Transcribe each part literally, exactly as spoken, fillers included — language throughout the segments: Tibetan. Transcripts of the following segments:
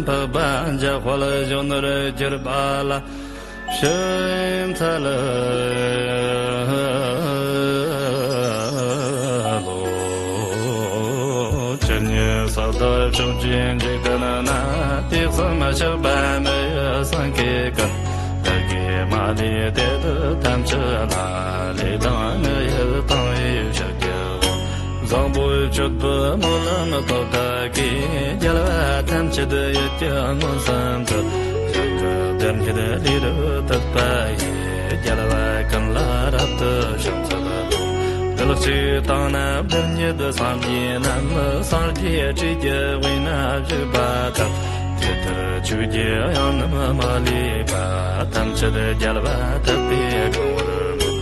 འཕགས་པ་འཇམ་དཔལ་གཞོན་ནུར་གྱུར་པ་ལ། ཕྱག་འཚལ་ལོ། ཇི་སྙེད་ས་དག་ཕྱོགས་ཀྱི་འཇིག་རྟེན་ན། དུས་གསུམ་གཤེགས་པ་མི་ཡི་སེང་གེ་ཀུན། བདག་གིས་མ་ལུས་དེ་དག་ཐམས་ཅད་ལ། ལུས་དང་ངག་ཡིད་ཐམས་ཡེ་ཕྱག་བགྱིའོ། བཟང་པོའི་སྤྱོད་པའི་སྨོན་ལམ་ཐོབ་པ་གིས། རྒྱལ་བ་ཐམས་ཅད་ཡིད་ཀྱིས་མངོན་སུམ་དུ། བཞུགས་ཀྱི་དེར་ཉིད་ལུས་རུ་དད་པ་ཡིས། རྒྱལ་བ་ཀུན་ལ་རབ་ཏུ་ཕྱག་འཚལ་ལོ། རྡུལ་གཅིག་སྟེང་ན་རྡུལ་སྙེད་སངས་རྒྱས་རྣམས། སངས་རྒྱས་སྤྲུལ་སྐུའི་དབུས་ན་བཞུགས་པ་ལྟར། དེ་ལྟར་ཆོས་ཀྱི་དབྱིངས་རྣམས་མ་ལུས་པ། ཐམས་ཅད་རྒྱལ་བ་དད་པས་གང་བར་མོས།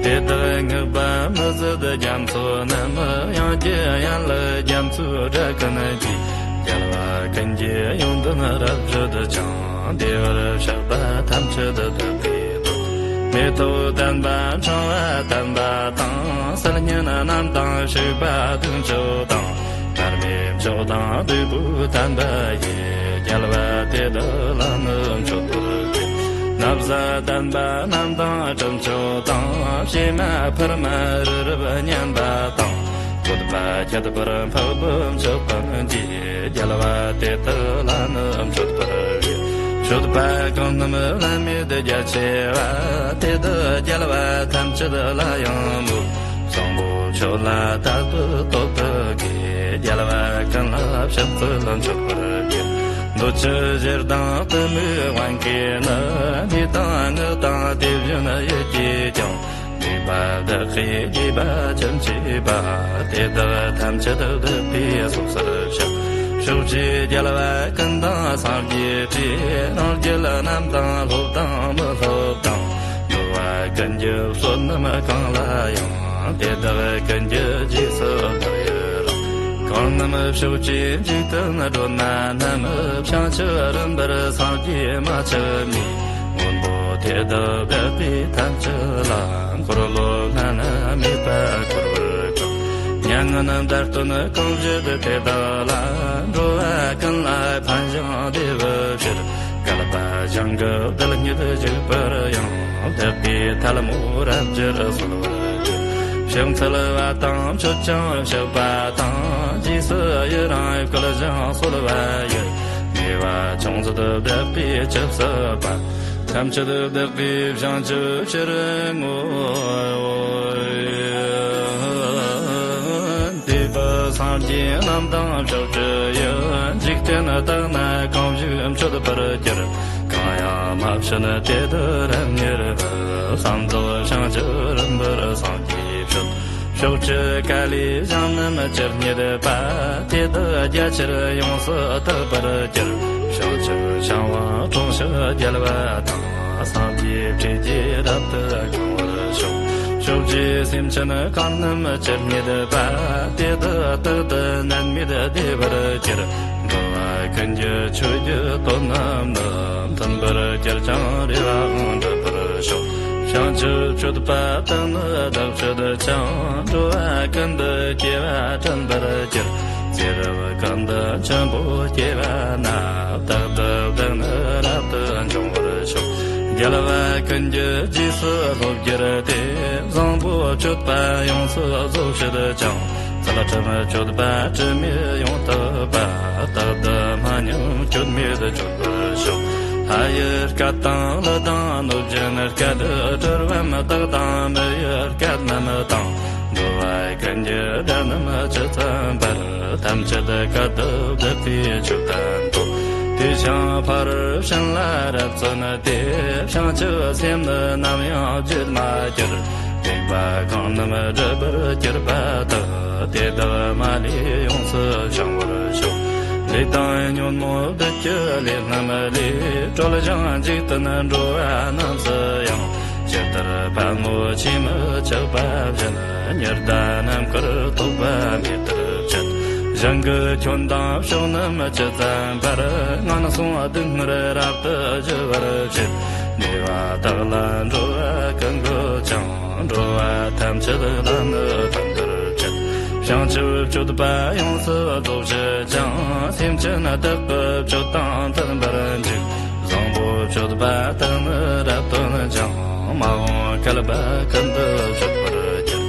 དེ་དག་བསྔགས་པ་མི་ཟད་རྒྱ་མཚོ་རྣམས། དབྱངས་ཀྱི་ཡན་ལག་རྒྱ་མཚོའི་སྒྲ་ཀུན་གྱིས། རྒྱལ་བ་ཀུན་གྱི་ཡོན་ཏན་རབ་བརྗོད་ཅིང་། བདེ་བར་གཤེགས་པ་ཐམས་ཅད་བདག་གིས་ཐོབ། མེ་ཏོག་དམ་པ་ཕྲེང་བ་དམ་པ་དང་། སིལ་སྙན་རྣམས་དང་བྱུག་པ་དུང་ཆོས་དང་། མར་མེ་མཆོག་དང་བདུག་སྤོས་དམ་པ་ཡིས། རྒྱལ་བ་དེ་དག་ལ་ནི་མཆོད་པར་བགྱི། ན་བཟའ་དམ་པ་རྣམས་དང་སྲུབས་མཆོག་དང་། ཕྱེ་མ་ཕུར་མ་རི་རབ་མཉམ་པ་དང་། བཀོད་པ་ཁྱད་པར་འཕགས་པའི་མཆོད་པ་འདིས། རྒྱལ་བ་དེ་དག་ལ་ནི་མཆོད་པར་བགྱི། མཆོད་པ་གང་རྣམས་བླ་མེད་རྒྱ་ཆེ་བ། དེ་དག་རྒྱལ་བ་ཐམས་ཅད་ལ་ཡང་མོས། བཟང་པོ་མཆོད་ལ་དད་པའི་སྟོབས་དག་གིས། རྒྱལ་བ་ཀུན་ལ་ཕྱག་འཚལ་མཆོད་པར་བགྱི། འདོད་ཆེན་ཞེ་སྡང་གཏི་མུག་དབང་གིས་ནི། ལུས་དང་ངག་དང་དེ་བཞིན་ཡིད་ཀྱིས་ཀྱང་། ནུས་པ་བདག་གིས་བགྱིས་པ་ཅི་མཆིས་པ། དེ་དག་ཐམས་ཅད་བདག་གིས་གསོག་སར་བཞག། ཕྱོགས་བཅུའི་རྒྱལ་བ་ཀུན་དང་སངས་རྒྱས་སྲས། རང་རྒྱལ་རྣམས་དང་སློབ་དང་མི་སློབ་དང་། འགྲོ་བ་ཀུན་གྱི་བསོད་ནམས་གང་ལ་ཡང་། དེ་དག་ཀུན་གྱི་རྗེས་སུ་བདག་ཡི་རང་། གང་རྣམས་ཕྱོགས་བཅུའི་འཇིག་རྟེན་སྒྲོན་མ་རྣམས། བྱང་ཆུབ་རིམ་པར་སངས་རྒྱས་མ་ཆགས་མེད། མགོན་པོ་དེ་དག་བདག་གིས་ཐམས་ཅད་ལ། འཁོར་ལོ་བླ་ན་མེད་པ་བསྐོར་བར་བསྐུལ། མྱ་ངན་འདའ་སྟོན་གང་བཞེད་དེ་དག་ལ། འགྲོ་བ་ཀུན་ལ་ཕན་ཞིང་བདེ་བའི་ཕྱིར། བསྐལ་པ་ཞིང་གི་རྡུལ་སྙེད་བཞུགས་པར་ཡང་། བདག་གིས་ཐལ་མོ་རབ་སྦྱར་གསོལ་བར་བགྱི། ཕྱག་འཚལ་བ་དང་མཆོད་ཅིང་བཤགས་པ་དང་། རྗེས་སུ་ཡི་རང་བསྐུལ་ཞིང་གསོལ་བ་ཡི། དམྱལ་བ་ཅུང་ཟད་བདག་གིས་ཇི་སྲིད་པ། ཐམས་ཅད་བདག་གིས་བྱང་ཆུབ་ཕྱིར་བསྔོ། འདས་པའི་སངས་རྒྱས་རྣམས་དང་ཕྱོགས་བཅུ་ཡི། འཇིག་རྟེན་དག་ན་གང་བཞུགས་མཆོད་པར་གྱུར། གང་ཡང་མ་བྱོན་དེ་དག་རབ་མྱུར་བར། བསམ་རྫོགས་བྱང་ཆུབ་རིམ་པར་སངས་རྒྱས་ཕྱིར། ཕྱོགས་བཅུ་ཀ་ལའི་ཞིང་རྣམས་ཇི་སྙེད་པ། དེ་དག་རྒྱ་ཆེར་ཡོངས་སུ་དག་པར་གྱུར། བྱང་ཆུབ་ཤིང་དབང་དྲུང་གཤེགས་རྒྱལ་བ་དང་། སངས་རྒྱས་སྲས་ཀྱིས་རབ་ཏུ་གང་བར་ཤོག། ཕྱོགས་བཅུའི་སེམས་ཅན་གང་རྣམས་ཇི་སྙེད་པ། དེ་དག་རྟག་ཏུ་ནད་མེད་བདེ་བར་གྱུར། འགྲོ་བ་ཀུན་གྱི་ཆོས་ཀྱི་དོན་རྣམས་ནི། མཐུན་པར་གྱུར་ཅིང་རེ་བའང་འགྲུབ་པར་ཤོག། བྱང་ཆུབ་སྤྱོད་པ་དག་ནི་བདག་སྤྱད་ཅིང་། འགྲོ་བ་ཀུན་ཏུ་སྐྱེ་བ་དྲན་པར་གྱུར། ཚེ་རབས་ཀུན་ཏུ་ཆེན་པོ་སྐྱེ་བ་ན། རྟག་ཏུ་བདག་ནི་རབ་ཏུ་འབྱུང་བར་ཤོག། རྒྱལ་བ་ཀུན་གྱི་རྗེས་སུ་སློབ་གྱུར་ཏེ། བཟང་པོ་སྤྱོད་པ་ཡོངས་སུ་རྫོགས་བྱེད་ཅིང་། ཚུལ་ཁྲིམས་སྤྱོད་པ་དྲི་མེད་ཡོངས་དག་པ། རྟག་ཏུ་མ་ཉམས་སྐྱོན་མེད་སྤྱོད་པར་ཤོག། ལྷ་ཡི་སྐད་དང་ཀླུ་དང་གནོད་སྦྱིན་སྐད། གྲུལ་བུམ་དག་དང་མི་ཡི་སྐད་རྣམས་དང་། འགྲོ་བ་ཀུན་གྱི་སྒྲ་རྣམས་ཇི་ཙམ་པར། ཐམས་ཅད་བཀའ་བཏབ་བདག་གིས་ཆོས་བསྟན་ཏོ། དེ་ཕྱིར་ཕ་རོལ་ཕྱིན་ལ་རབ་བརྩོན་ཏེ། བྱང་ཆུབ་སེམས་ནི་ནམ་ཡང་བརྗེད་མ་གྱུར། སྡིག་པ་གང་རྣམས་སྒྲིབ་པར་གྱུར་པ་དག། དེ་དག་མ་ལུས་ཡོངས་སུ་བྱང་བར་ཤོག། ལས་དང་ཉོན་མོངས་བདུད་ཀྱི་ལས་རྣམས་ལས། གྲོལ་ཞིང་འཇིག་རྟེན་འགྲོ་བ་རྣམས་སུ་ཡང་། ཇི་ལྟར་ཕལ་མོ་ཆུས་མི་ཆགས་པ་བཞིན། ཉི་ཟླ་ནམ་མཁར་ཐོགས་པ་མེ་ལྟར་བརྗིད། ཞིང་གི་ཁྱོན་དང་ཕྱོགས་རྣམས་ཇི་ཙམ་པར། ངན་སོང་སྡུག་བསྔལ་རབ་ཏུ་ཞི་བར་བྱེད། གནས་པ་དག་ལ་འགྲོ་བ་ཀུན་དགོད་ཅིང་། འགྲོ་བ་ཐམས་ཅད་ལ་ནི་ཕན་པར་བྱེད། བྱང་ཆུབ་སྤྱོད་པ་ཡོངས་སུ་རྫོགས་བྱེད་ཅིང་། སེམས་ཅན་བདག་གི་སྤྱོད་དང་མཐུན་པར་འཇུག། བཟང་པོ་སྤྱོད་པ་དག་ནི་རབ་སྟོན་ཅིང་། མ་འོངས་བསྐལ་པ་ཀུན་ཏུ་སྤྱོད་པར་བགྱི།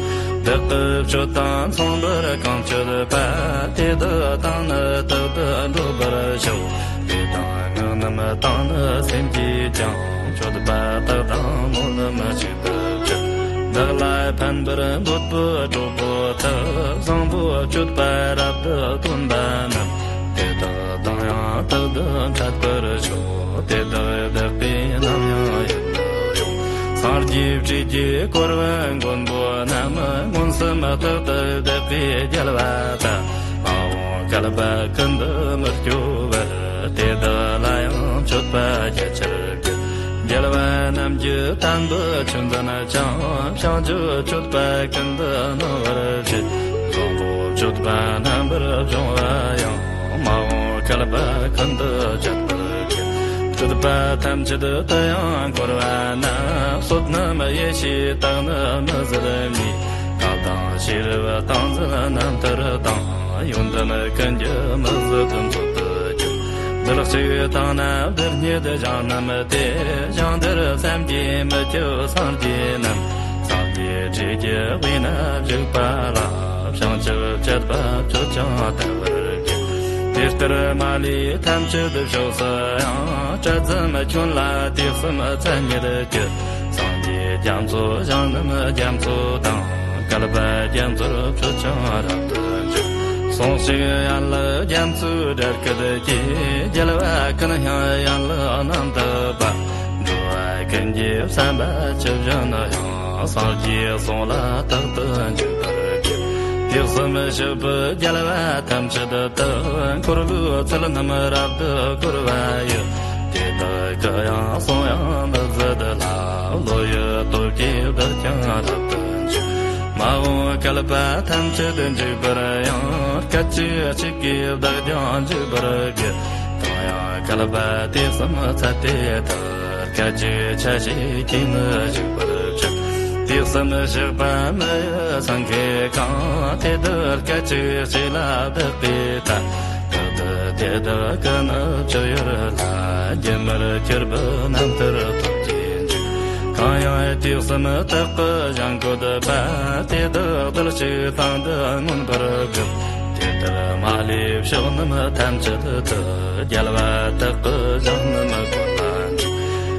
བདག་གི་སྤྱོད་དང་མཚུངས་པར་གང་སྤྱོད་པ། དེ་དག་དང་ནི་རྟག་ཏུ་འགྲོགས་པར་ཤོག། ལས་དང་ངག་རྣམས་དང་ནི་སེམས་ཀྱིས་ཀྱང་། སྤྱོད་པ་དག་དང་སྨོན་ལམ་གཅིག་ཏུ་བྱེད། བདག་ལ་ཕན་པར་འདོད་པའི་གྲོགས་པོ་དག། བཟང་པོ་སྤྱོད་པ་རབ་ཏུ་སྟོན་པ་རྣམས། དེ་དག་དང་ཡང་རྟག་ཏུ་འཕྲད་པར་ཤོག། དེ་དག་བདག་གིས་ནམ་ཡང་ཡིད་མི་དབྱུང་། སངས་རྒྱས་སྲས་ཀྱིས་བསྐོར་བའི་མགོན་པོ་རྣམས། མངོན་སུམ་རྟག་ཏུ་བདག་གིས་རྒྱལ་བ་དང་། མ་འོངས་བསྐལ་པ་ཀུན་ཏུ་མི་སྐྱོ་བར། དེ་དག་ལ་ཡང་མཆོད་པ་རྒྱ་ཆེར་ཕུལ། རྒྱལ་བ་རྣམས་ཀྱི་དམ་པའི་ཆོས་འཛིན་ཅིང་། བྱང་ཆུབ་སྤྱོད་པ་ཀུན་ཏུ་སྣང་བར་བྱེད། བཟང་པོ་སྤྱོད་པ་རྣམ་པར་སྦྱོང་བ་ཡང་། མ་འོངས་བསྐལ་པ་ཀུན་ཏུ་སྤྱད་པར་བགྱི། སྲིད་པ་ཐམས་ཅད་དུ་ཡང་འཁོར་བ་ན། བསོད་ནམས་ཡེ་ཤེས་དག་ནི་མི་ཟད་ནས། བསྔགས་དང་ཤེས་རབ་ཏིང་འཛིན་རྣམ་ཐར་དང་། ཡོན་ཏན་ཀུན་གྱི་མི་ཟད་མཛོད་དུ་གྱུར། འདིར་གཅིག་དང་ན་འདིར་གཉིས་ཞིང་རྣམས་ཏེ། ཞིང་འདིར་བསམ་གྱིས་མི་ཁྱབ་སངས་རྒྱས་རྣམས། སངས་རྒྱས་སྲས་ཀྱི་དབུས་ན་བཞུགས་པ་ལ། བྱང་ཆུབ་སྤྱད་པ་སྤྱོད་ཅིང་དད་པར་བགྱི། དེ་ལྟར་མ་ལུས་ཐམས་ཅད་ཕྱོགས་སུ་ཡང་། དྲན་ཙམ་ཁྱོན་ལ་དུས་གསུམ་ཚད་མེད་ཀྱི། སངས་རྒྱས་རྒྱ་མཚོ་ཞིང་རྣམས་རྒྱ་མཚོ་དང་། བསྐལ་པ་རྒྱ་མཚོར་སྤྱོད་ཅིང་རབ་ཏུ་འཇུག། ཟུང་ཞིག་ཡན་ལག་རྒྱ་མཚོའི་སྦྲ་སྐད་ཀྱིས། རྒྱལ་བ་ཀུན་དབྱངས་ཡན་ལག་རྣམ་དག་པ། འགྲོ་བ་ཀུན་གྱི་བསམ་པ་ཇི་བཞིན་དུ་ཡང་། སངས་རྒྱས་གསུང་ལ་རྟག་ཏུ་འཇུག་པར་བགྱི། དུས་གསུམ་གཤེགས་པའི་རྒྱལ་བ་ཐམས་ཅད་དུ། འཁོར་ལོའི་ཚུལ་རྣམས་རབ་ཏུ་བསྐོར་བ་ཡི། དེ་དག་གི་ཡང་གསུང་དབྱངས་མི་ཟད་ལ། བློ་ཡི་སྟོབས་ཀྱིས་བདག་ཀྱང་རབ་ཏུ་འཇུག། མ་འོངས་བསྐལ་པ་ཐམས་ཅད་འཇུག་པར་ཡང་། སྐད་ཅིག་གཅིག་གིས་བདག་ཀྱང་འཇུག་པར་བགྱི། གང་ཡང་བསྐལ་པ་དུས་གསུམ་ཚད་དེ་དག། སྐད་ཅིག་ཆ་ཤས་ཀྱིས་ནི་འཇུག་པར་བྱེད། དུས་གསུམ་གཤེགས་པ་མི་ཡི་སེང་གེ་གང་། དེ་དག་སྐད་ཅིག་གཅིག་ལ་བདག་གིས་བལྟ། བདག་ཏུ་དེ་དག་ཀུན་སྤྱོད་ཡུལ་ལ། སྒྱུ་མར་གྱུར་པའི་རྣམ་ཐར་ཐོབ་ཀྱིས་འཇུག། གང་ཡང་དུས་གསུམ་དག་གི་ཞིང་བཀོད་པ། དེ་དག་རྡུལ་གཅིག་སྟེང་དུ་མངོན་པར་བསྒྲུབ། དེ་ལྟར་མ་ལུས་ཕྱོགས་རྣམས་ཐམས་ཅད་དུ། རྒྱལ་བ་དག་གི་ཞིང་རྣམས་བཀོད་པར་འཇུག།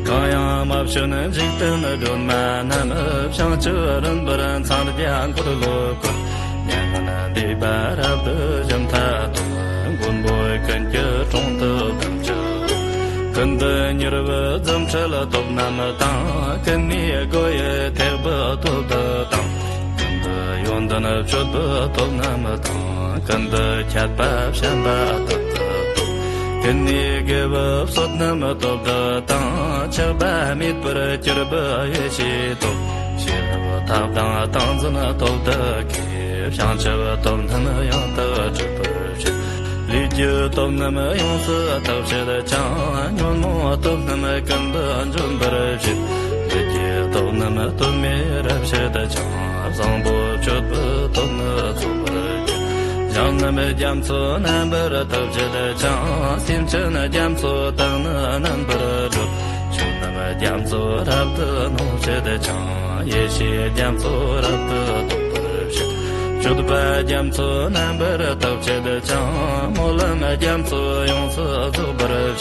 གང་ཡང་མ་བྱོན་འཇིག་རྟེན་སྒྲོན་མ་རྣམས། བྱང་ཆུབ་རིམ་པར་འཚང་རྒྱ་འཁོར་ལོ་བསྐོར། མྱ་ངན་འདས་པ་རབ་ཏུ་ཞི་མཐའ་སྟོན། མགོན་པོ་ཀུན་གྱི་དྲུང་དུ་ཐམས་ཅད་འོང་། ཀུན་ཏུ་མྱུར་བའི་རྫུ་འཕྲུལ་སྟོབས་རྣམས་དང་། ཀུན་ནས་སྒོ་ཡི་ཐེག་པའི་སྟོབས་དག་དང་། ཀུན་ཏུ་ཡོན་ཏན་སྤྱོད་པའི་སྟོབས་རྣམས་དང་། ཀུན་ཏུ་ཁྱབ་པ་བྱམས་པ་དག་གི་སྟོབས། ཀུན་ནས་དགེ་བའི་བསོད་ནམས་སྟོབས་དག་དང་། ཆགས་པ་མེད་པར་གྱུར་པའི་ཡེ་ཤེས་སྟོབས། ཤེས་རབ་ཐབས་དང་ཏིང་འཛིན་སྟོབས་དག་གིས། བྱང་ཆུབ་སྟོབས་རྣམས་ཡང་དག་སྒྲུབ་པར་བྱེད། ལས་ཀྱི་སྟོབས་རྣམས་ཡོངས་སུ་དག་བྱེད་ཅིང་། ཉོན་མོངས་སྟོབས་རྣམས་ཀུན་ཏུ་འཇོམས་པར་བྱེད། བདུད་ཀྱི་སྟོབས་རྣམས་དོན་མེད་རབ་བྱེད་ཅིང་། བཟང་པོ་སྤྱོད་པའི་སྟོབས་ནི་རྫོགས་པར་བྱེད། ཞིང་རྣམས་རྒྱ་མཚོ་རྣམ་པར་དག་བྱེད་ཅིང་། སེམས་ཅན་རྒྱ་མཚོ་དག་ནི་རྣམ་པར་སྒྲོལ། ཆོས་རྣམས་རྒྱ་མཚོ་རབ་ཏུ་སྣང་བྱེད་ཅིང་། ཡེ་ཤེས་རྒྱ་མཚོ་རབ་ཏུ་རྟོགས་པར་བྱེད། སྤྱོད་པ་རྒྱ་མཚོ་རྣམ་པར་དག་བྱེད་ཅིང་། སྨོན་ལམ་རྒྱ་མཚོ་ཡོངས་སུ་རྫོགས་པར་བྱེད།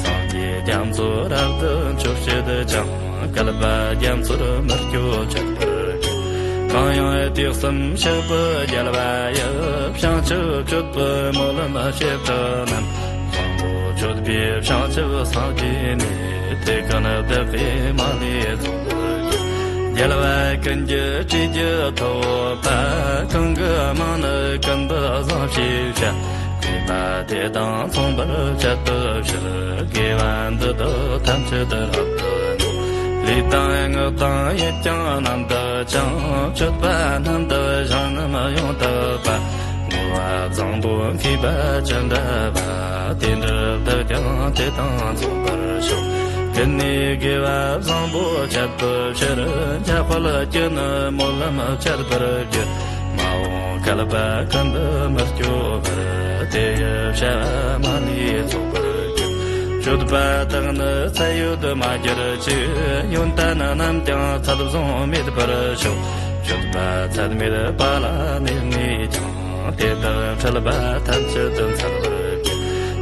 སངས་རྒྱས་རྒྱ་མཚོ་རབ་ཏུ་མཆོད་བྱེད་ཅིང་། བསྐལ་པ་རྒྱ་མཚོར་མི་སྐྱོ་སྤྱད་པར་བགྱི། གང་ཡང་དུས་གསུམ་གཤེགས་པའི་རྒྱལ་བ་ཡི། བྱང་ཆུབ་སྤྱོད་པའི་སྨོན་ལམ་བྱེ་བྲག་རྣམས། བཟང་པོ་སྤྱོད་པའི་བྱང་ཆུབ་སངས་རྒྱས་ནས། དེ་ཀུན་བདག་གིས་མ་ལུས་རྫོགས་པར་སྤྱད། རྒྱལ་བ་ཀུན་གྱི་བཀྲིས་ཀྱི་ཐོབ་པ། གང་གི་མིང་ནི་ཀུན་ཏུ་བཟང་ཞེས་བྱ། བསྔགས་པ་དེ་དང་མཚུངས་པར་སྤྱད་པའི་ཕྱིར། དགེ་བ་འདི་དག་ཐམས་ཅད་རབ་ཏུ་བསྔོ། ལུས་དང་ངག་དང་ཡིད་ཀྱང་རྣམ་དག་ཅིང་། སྤྱོད་པ་རྣམ་དག་གཞན་རྣམས་ཡང་དག་པ། བསྔོ་བ་བཟང་པོ་མཁས་པ་ཅི་འདྲ་བ། དེ་འདྲ་བདག་ཀྱང་དེ་དང་མཚུངས་པར་ཤོག་ཀུན་ནས་དགེ་བ་བཟང་པོ་སྤྱད་པའི་ཕྱིར། འཇམ་དཔལ་གྱིས་ནི་སྨོན་ལམ་བརྒྱ་སྦྱར་བར་བགྱི། མ་འོངས་བསྐལ་པ་ཀུན་ཏུ་མི་སྐྱོ་བར། དེ་ཡི་བྱ་བ་མ་ལུས་རྫོགས་པར་སྤྱད། སྤྱོད་པ་དག་ནི་ཚད་ཡོད་མ་གྱུར་ཅིག་ཡོན་ཏན་རྣམས་ཀྱང་ཚད་བཟུང་མེད་པར་ཤོག་སྤྱོད་པ་ཚད་མེད་པ་ལ་གནས་ནས་ཀྱང་། དེ་དག་འཕྲད་པ་ཐམས་ཅད་འཚལ་བར་བགྱི།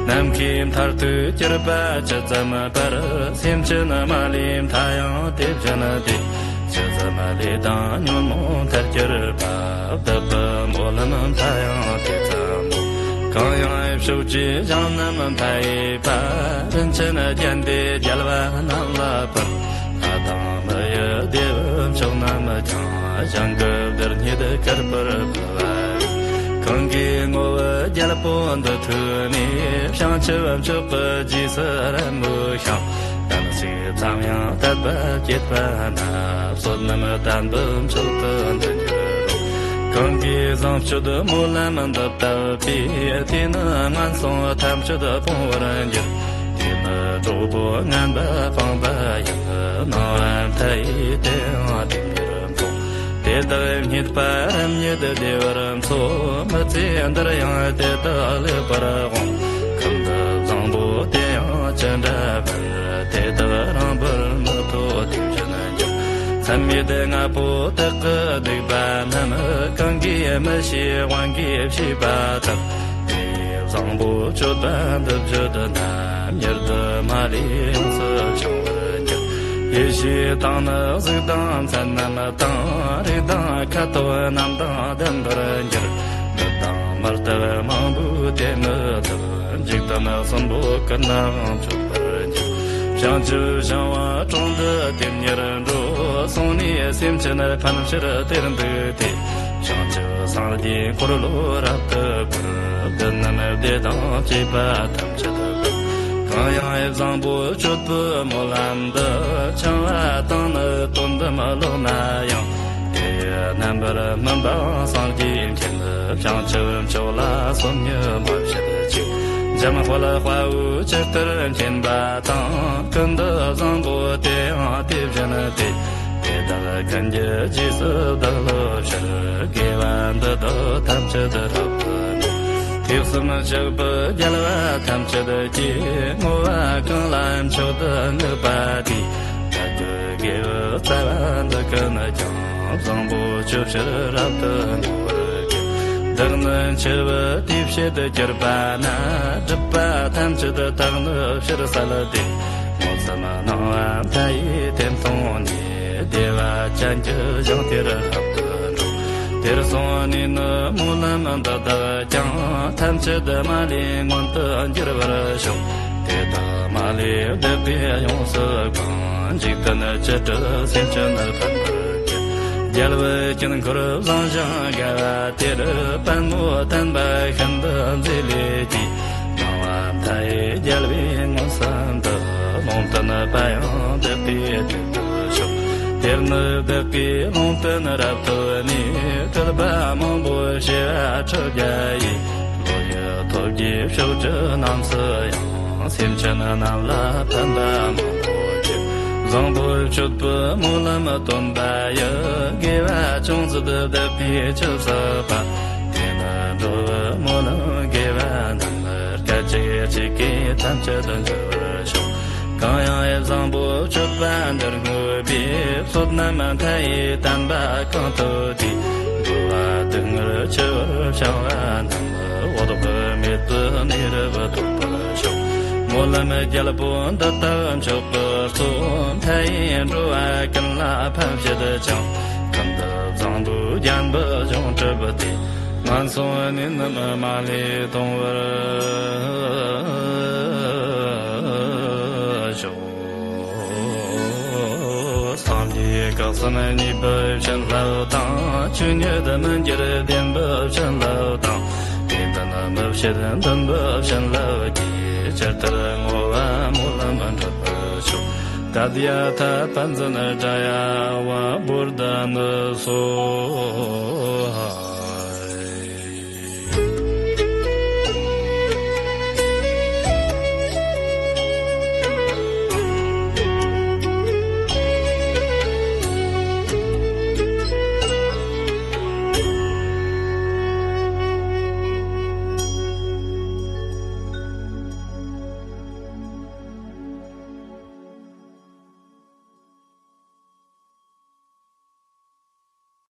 ནམ་མཁའི་མཐར་ཐུག་གྱུར་པ་ཇི་ཙམ་པར། སེམས་ཅན་མ་ལུས་མཐའ་ཡང་དེ་བཞིན་ཏེ། ཇི་ཙམ་ལས་དང་ཉོན་མོངས་མཐར་གྱུར་པ། བདག་གི་སྨོན་ལམ་མཐའ་ཡང་དེ་ཙམ་མོ། གང་ཡང་ཕྱོགས་བཅུའི་ཞིང་རྣམས་མཐའ་ཡས་པ། རིན་ཆེན་གདན་དེ་རྒྱལ་བ་རྣམས་ལ་ཕུལ། ལྷ་དང་མི་ཡི་བདེ་བའི་མཆོག་རྣམས་ཀྱང་། ཞིང་གི་བདག་ཉིད་བསྐུལ་བར་བསྐུལ་བ་ཡིས། གང་གིས་བསྔོ་བའི་རྒྱལ་པོ་འདི་ཐོས་ནས། བྱང་ཆུབ་མཆོག་གི་རྗེས་སུ་རབ་མོས་ཤིང་། གཏན་ཚིགས་ཙམ་ཡང་དད་པ་བསྐྱེད་པ་ན། བསོད་ནམས་ལྡན་པའི་མཆོག་ཏུ་འདི་འགྱུར་རོ། གང་གིས་བཟང་སྤྱོད་སྨོན་ལམ་འདི་བཏབ་པས། དེ་ནི་ངན་སོང་ཐམས་ཅད་སྤོང་བར་འགྱུར། དེ་ནི་གྲོགས་པོ་ངན་པ་སྤངས་པ་ཡིན། སྣང་བ་མཐའ་ཡས་དེ་ཡང་དེ་ཉིད་མཐོང་། དེ་དག་རྙེད་པ་རབ་ཉིད་བདེ་བར་འཚོ། མི་ཚེ་འདིར་ཡང་དེ་དག་ལེགས་པར་འོང་། ཀུན་ཏུ་བཟང་པོ་དེ་ཡང་ཅི་འདྲ་བར། དེ་དག་རིང་པོར་མི་ཐོགས་དེ་བཞིན་འགྱུར། མཚམས་མེད་ལྔ་པོ་དག་གི་སྡིག་པ་རྣམས། གང་གིས་མི་ཤེས་དབང་གིས་ཤེས་པ་དག་དེ་ཡི་བཟང་པོ་སྤྱོད་པ་འདི་བརྗོད་ན། མྱུར་དུ་མ་ལུས་ཡོངས་སུ་བྱང་བར་འགྱུར། ཡེ་ཤེས་དང་ནི་གཟུགས་དང་མཚན་རྣམས་དང་། རིགས་དང་ཁ་དོག་རྣམས་དང་ལྡན་པར་འགྱུར། འདི་དང་མི་རྟག་མང་པོས་དེ་མི་ཐུབ། འཇིག་རྟེན་གསུམ་པོ་ཀུན་ནའང་མཆོད་པར་འགྱུར། བྱང་ཆུབ་ཤིང་དབང་དྲུང་དུ་དེ་ཉིད་འགྲོ། སོང་ནས་སེམས་ཅན་ཕན་ཕྱིར་དེར་འདུག་སྟེ། བྱང་ཆུབ་སངས་རྒྱས་འཁོར་ལོ་རབ་ཏུ་བསྐོར། བདུད་རྣམས་སྡེ་དང་བཅས་པ་ཐམས་ཅད་བཏུལ། གང་ཡང་བཟང་པོ་སྤྱོད་པའི་སྨོན་ལམ་འདི། འཆང་བ་དང་ནི་དོན་དམ་ལོག་ན་ཡང་། དེ་ཡི་རྣམ་པར་སྨིན་པ་སངས་རྒྱས་མཁྱེན། བྱང་ཆུབ་མཆོག་ལ་སོམ་ཉི་མ་བྱེད་ཅིག་འཇམ་དཔལ་དཔའ་བོས་ཇི་ལྟར་མཁྱེན་པ་དང་། ཀུན་ཏུ་བཟང་པོ་དེ་ཡང་དེ་བཞིན་ཏེ། དེ་དག་ཀུན་གྱི་རྗེས་སུ་བདག་སློབ་ཕྱིར། དགེ་བ་འདི་དག་ཐམས་ཅད་རབ་ཏུ་བསྔོ། ཐེག་གསུམ་ཞགས་པའི་རྒྱལ་བ་ཐམས་ཅད་ཀྱིས། བསྔོ་བ་གང་ལ་མཆོག་ཏུ་བསྔགས་པ་དེས། བདག་གི་དགེ་བའི་རྩ་བ་འདི་ཀུན་ཀྱང་། བཟང་པོ་སྤྱོད་ཕྱིར་རབ་ཏུ་བསྔོ་བར་བགྱི། བདག་ནི་འཆི་བའི་དུས་བྱེད་གྱུར་པ་ན། སྒྲིབ་པ་ཐམས་ཅད་དག་ནི་ཕྱིར་བསལ་ཏེ། སྨོན་མཚམས་སྣང་བ་མཐའ་ཡས་དེ་མཐོང་ནས། བདེ་བ་ཅན་གྱི་ཞིང་དེར་རབ་ཏུ་འགྲོ། དེར་སོང་ནས་ནི་སྨོན་ལམ་འདི་དག་ཀྱང་། ཐམས་ཅད་མ་ལུས་མངོན་དུ་འགྱུར་བར་ཤོག་དེ་དག་མ་ལུས་བདག་གིས་ཡོངས་སུ་གང་། འཇིག་རྟེན་བཅུ་དྲུག་སེམས་ཅན་ཕན་པར་གྱུར། རྒྱལ་བུ་དཀྱིལ་འཁོར་བཟང་ཞིང་དགའ་བ་དེར། པདྨོ་བརྟན་པ་ཤིན་ཏུ་མཛེས་ལས་སྐྱེས། སྣང་བ་མཐའ་ཡས་རྒྱལ་བའི་ངོས་སུ་འདུད། ལུང་བསྟན་པ་ཡང་བདག་གིས་དེར་ཐོབ་ཤོག་དེར་ནི་བདག་གིས་ལུང་བསྟན་རབ་ཐོབ་ནས། སྤྲུལ་པ་མང་པོ་བྱེ་བ་ཕྲག་བརྒྱ་ཡིས། བློ་ཡི་ཐོབ་རྒྱུའི་ཕྱོགས་བཅུ་རྣམས་སུ་ཡང་། སེམས་ཅན་རྣམས་ལ་ཕན་པ་མང་པོ་བྱེད། བཟང་པོ་སྤྱོད་པའི་སྨོན་ལམ་སྟོན་པ་ཡི། དགེ་བ་ཅུང་ཟད་བདག་གིས་ཅི་བསགས་པ། དེས་ན་འགྲོ་བའི་སྨོན་ལམ་དགེ་བ་རྣམས། སྐད་ཅིག་གཅིག་གིས་ཐམས་ཅད་འཇོམས་པར་ཤོག་གང་ཡང་བཟང་པོ་སྤྱོད་པ་འདིར་བསྔོས་པའི། བསོད་ནམས་མཐའ་ཡས་བསྟན་པ་གང་ཐོབ་དེས། འགྲོ་བ་སྡུག་བསྔལ་ཆུ་བུར་བྱུང་བ་རྣམས། འོད་དཔག་མེད་དུ་གནས་རབ་ཐོབ་པར་ཤོག་སྨོན་ལམ་རྒྱལ་པོ་འདི་དག་མཆོག་ཏུ་སྩོལ། མཐའ་ཡས་འགྲོ་བ་ཀུན་ལ་ཕན་བྱེད་ཅིང་། ཀུན་ཏུ་བཟང་ བུ་རྒྱན་པ་བྱུང་གྲུབ་སྟེ། ངན་སོང་གནས་རྣམས་མ་ལུས་སྟོང་བར་ཤོག། སངས་རྒྱས་བསྐལ་གསུམ་གཉིས་པའི་བྱིན་རླབས་དང་། ཆོས་ཉིད་མི་འགྱུར་བདེན་པའི་བྱིན་རླབས་དང་། དེ་འདྲ་ན་མི་ཕྱེད་འདུན་པའི་བྱིན་རླབས་ཀྱིས། ཇི་ལྟར་བསྔོ་བ་སྨོན་ལམ་འགྲུབ་པར་ཤོག། ཏདྱ་ཐཱ། པཉྩནྡྲི་ཡ་ཝ་བོ་དྷ་ནི་སྭཱ་ཧཱ།